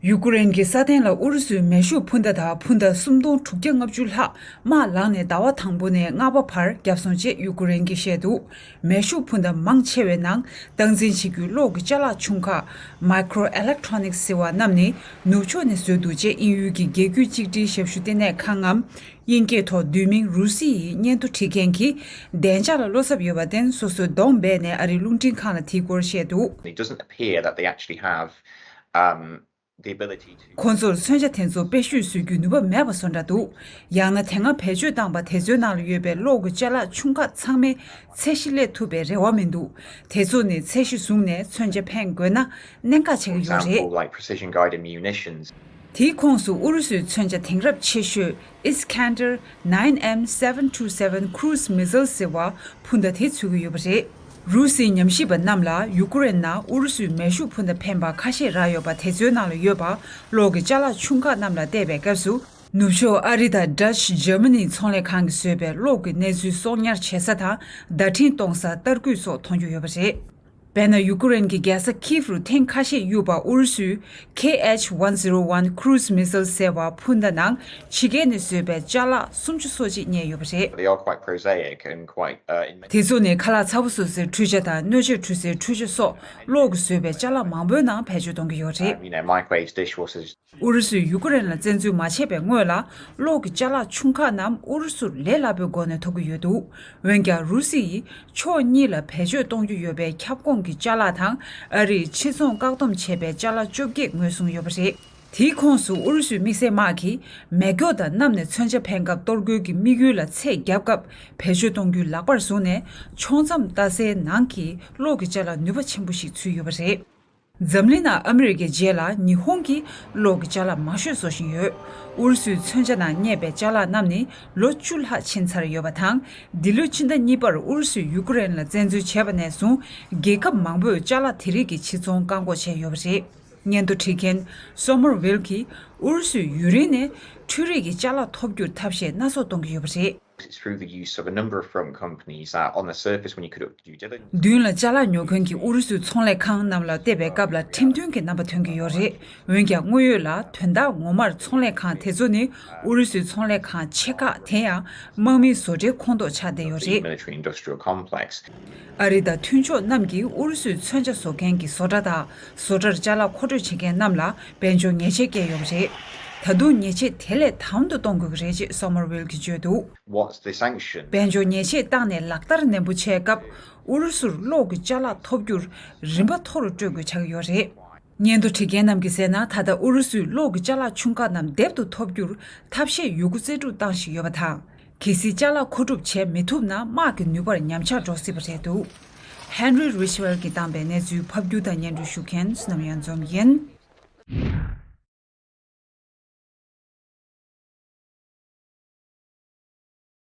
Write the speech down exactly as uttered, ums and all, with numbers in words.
ཡུ་ཀེ་རེན་གྱི་ས་སྟེང་ལ་ཨུ་རུ་སུའི་མེ་ཤུགས་འཕུར་མདའ་དང་འཕུར་མདའ་སུམ་སྟོང་དྲུག་བརྒྱ་ལྔ་བཅུ་ལྷག་དམག་ལངས་ནས་ཟླ་བ་དང་པོ་ནས་ལྔ་པ་བར་བརྒྱབ་སོང་ཅེས་ཡུ་ཀེ་རེན་གྱིས་བཤད་འདུག་མེ་ཤུགས་འཕུར་མདའ་མང་ཆེ་བའི་ནང་སྟངས་འཛིན་བྱེད་རྒྱུའི་གློག་གི་ཅ་ལག་ཆུང་ཁག Micro Electronics ཟེར་བ་རྣམས་ནི་ནུབ་ཕྱོགས་ནས་བཟོས་འདུག་ཅེས་དབྱིན་ཡུལ་གྱི་རྒྱལ་རྒྱུད་གཅིག་སྒྲིལ་ཞབས་ཞུ་ལྟེ་གནས་ཁང་ངམ། དབྱིན་སྐད་ཐོག་བསྡུས་མིང་རུ་སི་ཡི་སྙན་ཐོ་བྲིས་མཁན་གྱིས་བདེ་འཇགས་ལ་བློ་འཚབ་ཡོད་པར་བརྟེན་སོ་སོའི་གདོང་སྦས་ནས་ཨ་རིའི་རླུང་འཕྲིན་ཁང་ལ་དེའི་སྐོར་བཤད་འདུག It doesn't appear that they actually have, um, the ability to. ཁོང་ཚོར་མཚོན་ཆ་དེ་ཚོ་དཔེ་བཤུས་བཟོ་རྒྱུའི་ནུས་པ་མེད་པ་བཟོ་འདྲ་འདུག་ཡང་ན་དེ་སྔ་བེད་སྤྱོད་བཏང་པ་དེ་ཚོའི་ནང་ལ་ཡོད་པའི་གློག་གི་ཅ་ལག་ཆུང་ཁག་ཚང་མའི་ཚད་གཞི་སླེབས་ཐུབ་པའི་རེ་བ་མི་འདུག་དེ་ཚོ་ནི་ཚད་གཞི་བཟུང་ནས་མཚོན་ཆ་འཕེན་དགོས་ན་གནད་འགག་ཆགས་ཀྱི་ཡོད་རེད། Example, like precision guided munitions. དེའི་ཁོངས་སུ་ཨུ་རུ་སུའི་མཚོན་ཆ་དེང་རབས་ཆེ་ཤོས་Iskander nine M seven two seven cruise missile ཟེར་བ་འཕུར་མདའ་དེ་ཚུད་ཀྱི་ཡོད་པ་རེད། རུ་སིའི་ཉམས་ཞིབ་པ་རྣམས་ལ་ཡུ་ཀེ་རེན་ནང་ཨུ་རུ་སུའི་མེ་ཤུགས་འཕུར་མདའ་འཕེན་པ་ཁ་ཤས་རག་ཡོད་པ་དེ་ཚོའི་ནང་ལ་ཡོད་པ་གློག་གི་ཅ་ལག་ཆུང་ཁག་རྣམས་ལ་བལྟས་པའི་སྐབས་སུ། ནུབ་ཕྱོགས་ཨ་རི་དང་Dutch Germany ཚོང་ལས་ཁང་གིས་བཟོས་པའི་གློག་གི་གནས་ཚུལ་གསོག་ཉར་བྱེད་ས་དང་བརྡ་འཕྲིན་གཏོང་ས་ཏར་སྐུད་སོགས་མཐོང་རྒྱུ་ཡོད་པ་རེད། དཔེར་ན། ཡུ་ཀེ་རེན་གྱི་རྒྱལ་ས་ཁིབ་རུ་ཐེངས་ཁ་ཤས་གཡུགས་པ་ཨུ་རུ་སུའི་Kh one zero one cruise missile ཟེར་བ་འཕུར་མདའ་ནང་ཕྱི་རྒྱལ་ནས་བཟོས་པའི་ཅ་ལག་སུམ་ཅུ་སོ་གཅིག་རྙེད་ཡོད་པ་རེད། They are quite prosaic and quite, uh, in many དེ་ཚོ་ནི་ཁ་ལག་ཚ་པོ་བཟོ་སའི་འཕྲུལ་ཆ་དང་སྣོད་ཆས་འཁྲུ་སའི་འཕྲུལ་ཆ་སོགས་གློག་གིས་བཟོས་པའི་ཅ་ལག་མང་པོའི་ནང་བེད་སྤྱོད་གཏོང་གི་ཡོད་རེད། Um, you know, microwaves, dishwashers. ཨུ་རུ་སུས་ཡུ་ཀེ་རེན་ལ་བཙན་འཛུལ་མ་བྱས་པའི་སྔོན་ལ་གློག་གི་ཅ་ལག་ཆུང་ཁག་རྣམས་ཨུ་རུ་སུར་ལས་སླ་པོའི་སྒོ་ནས་ཐོབ་ཀྱི་ཡོད་འདུག་འོན་ཀྱང་རུ་སི་ཡིས་ཕྱོགས་གཉིས་ལ་བེད་སྤྱོད་གཏོང་རྒྱུ་ཡོད་པའི་ཁྱབ་ཁོངས་ཀྱི་ཅ་ལག་དང་ཨ་རིས་ཕྱིར་ཚོང་བཀག་སྡོམ་བྱས་པའི་ཅ་ལག་བཅོ་བརྒྱད་ངོས་བཟུང་ཡོད་པ་རེད། དེའི་ཁོངས་སུ་ཨུ་རུ་སུའི་དམིགས་བསལ་དམག་གིས་མེ་སྒྱོགས་དང་གནམ་ནས་མཚོན་ཆ་འཕེན་སྐབས་གཏོར་རྒོལ་གྱི་དམིགས་ཡུལ་ལ་ཚད་བརྒྱབ་སྐབས་བེད་སྤྱོད་གཏོང་རྒྱུ་ལག་པར་བཟུང་ནས་ཕྱོགས་མཚམས་ལྟ་སའི་ནང་གི་གློག་གི་ཅ་ལག་ནུས་པ་ཆེན་པོ་ཞིག་ཚུད་ཡོད་པ་རེད། འཛམ་གླིང་ནང་ཨ་མི་རི་ཀའི་རྗེས་ལ་ཉི་ཧོང་གིས་གློག་གི་ཅ་ལག་མང་ཤོས་བཟོ་བཞིན་ཡོད། ཨུ་རུ་སུའི་མཚོན་ཆ་ནང་རྙེད་པའི་ཅ་ལག་རྣམས་ནི་ལོ་བཅུ་ལྷག་ཕྱིན་ཚར་ཡོད་པ་དང་། འདི་ལོའི་ཕྱི་ཟླ་གཉིས་པར་ཨུ་རུ་སུས་ཡུ་ཀེ་རེན་ལ་བཙན་འཛུལ་བྱས་པ་ནས་བཟུང་རྒྱལ་ཁབ་མང་པོས་ཅ་ལག་དེ་རིགས་ཀྱི་ཕྱིར་ཚོང་བཀག་འགོག་བྱས་ཡོད་པ་རེད། སྙན་ཐོ་འབྲི་མཁན་Somerville གྱིས་ཨུ་རུ་སུས་ཡུན་རིང་ནས་འཕྲུལ་རིག་གི་ཅ་ལག་ཐོབ་རྒྱུར་ཐབས་ཤེས་སྣ་ཚོགས་གཏོང་གི་ཡོད་པ་རེད། It's through the use of a number of front companies that, on the surface, when you conduct due diligence, མདུན་ལ་ཅ་ལག་ཉོ་མཁན་གྱི་ཨུ་རུ་སུའི་ཚོང་ལས་ཁང་རྣམས་ལ་བལྟས་པའི་སྐབས་ལ་ཁྲིམས་མཐུན་གྱི་རྣམ་པ་ཐོན་གྱི་ཡོད་རེད། འོན་ཀྱང་དངོས་ཡོད་ལ་དོན་དག་ངོ་མར་ཚོང་ལས་ཁང་དེ་ཚོ་ནི་ཨུ་རུ་སུའི་ཚོང་ལས་ཁང་ཆེ་ཁག་དེ་ཡང་དམག་མིའི་བཟོ་གྲྭའི་ཁོངས་གཏོགས་ཆགས་བསྡད་ཡོད་རེད། Military industrial complex. ཨ་རི་དང་མཐུན་ཕྱོགས་རྣམས་ཀྱིས་ཨུ་རུ་སུའི་མཚོན་ཆ་བཟོ་མཁན་གྱི་བཟོ་གྲྭ་དང་བཟོ་གྲྭར་ཅ་ལག་མཁོ་སྤྲོད་བྱེད་མཁན་རྣམས་ལ་དཔལ་འབྱོར་ཉེས་ཆད་བཀལ་ཡོད་པ་རེད། ད་དུང་ཉེས་ཆད་དེ་ལས་དམ་དུ་གཏོང་དགོས་ཀྱི་རེད་ཅེས་Somerville གྱིས་བརྗོད་འདུག What's the sanction? དཔལ་འབྱོར་ཉེས་ཆད་བཏང་ནས་ལག་བསྟར་ནན་པོ་བྱས་སྐབས་ཨུ་རུ་སུར་གློག་གི་ཅ་ལག་ཐོབ་རྒྱུར་རིམ་པ་མཐོ་རུ་སྤྲོད་དགོས་ཆགས་ཀྱི་ཡོད་རེད། སྙན་ཐོ་འབྲི་མཁན་རྣམས་ཀྱིས་ཟེར་ན། ད་ལྟ་ཨུ་རུ་སུས་གློག་གི་ཅ་ལག་ཆུང་ཁག་རྣམས་སྡེབ་ཏུ་ཐོབ་རྒྱུར་ཐབས་ཤེས་ཡོད་རྒུ་རྩལ་སྤྲུགས་བཏང་བཞིན་ཡོད་པ་དང་། གལ་སྲིད་ཅ་ལག་མཁོ་སྒྲུབ་བྱེད་མི་ཐུབ་ན་དམག་གི་ནུས་པར་ཉམས་ཆག་འགྲོ་སྲིད་པ་རེད་འདུག Henry Ridgwell གྱིས་བཏང་པའི་གནས་ཚུལ་ཕབ་སྒྱུར་དང་སྙན་སྒྲོན་ཞུ་མཁན་བསོད་ནམས་གཡང་འཛོམས་ཡིན།